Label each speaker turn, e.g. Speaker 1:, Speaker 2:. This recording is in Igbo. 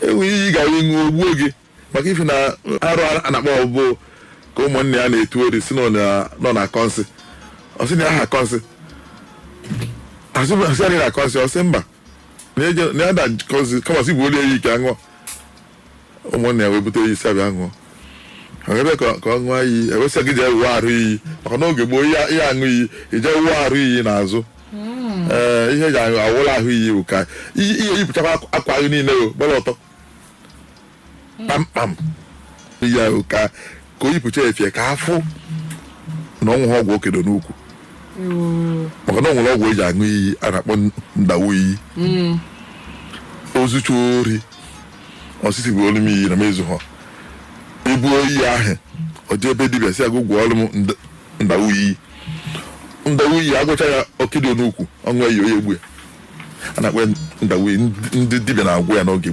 Speaker 1: Enwe iyi gara ịṅụ ogbuo gị, maka ife na arụ a na-akpọ ọbụ ka ụmụnne ya na-etu ori si nọ na akọnsị. Ọ sị na aha akọnsị, asị anyị na akọnsị. Ọ sị mba, na ya da kọnsị, kama sị bụ olu eyi ka aṅụọ. Ụmụnne ya wee bute iyi si abịa ṅụọ. Ebe ka ọ ṅụọ iyi, ewesịa gị jee wụọ arụ iyi, maka n'oge gboo ihe aṅụ iyi, ije wụọ arụ iyi n'azụ. Ee, ihe eji awụla ahụ iyi bụ ka ihe yipụchakwa akwa gị niile o gbara ọtọ kpamkpam. Iyi ahụ ka o yipụcha efie ka afụ na ọnwụ ha ọgwụ okedo n'ukwu, maka na ọ nwere ọgwụ eji aṅụ iyi a na-akpọ ndawo iyi. Ozucha ori, osisi bụ olu m iyi na m ezu ha ibu oyi ahụ, ọ jee ebe dibịa si agụ gwọọ ọrụ m ndawo iyi. Ndawo iyi agwụcha ya okedo n'ukwu, ọṅụ iyi onye egbu ya, a na-akpọ ya ndawo iyi. Ndị dibịa na-agwụ ya n'oge.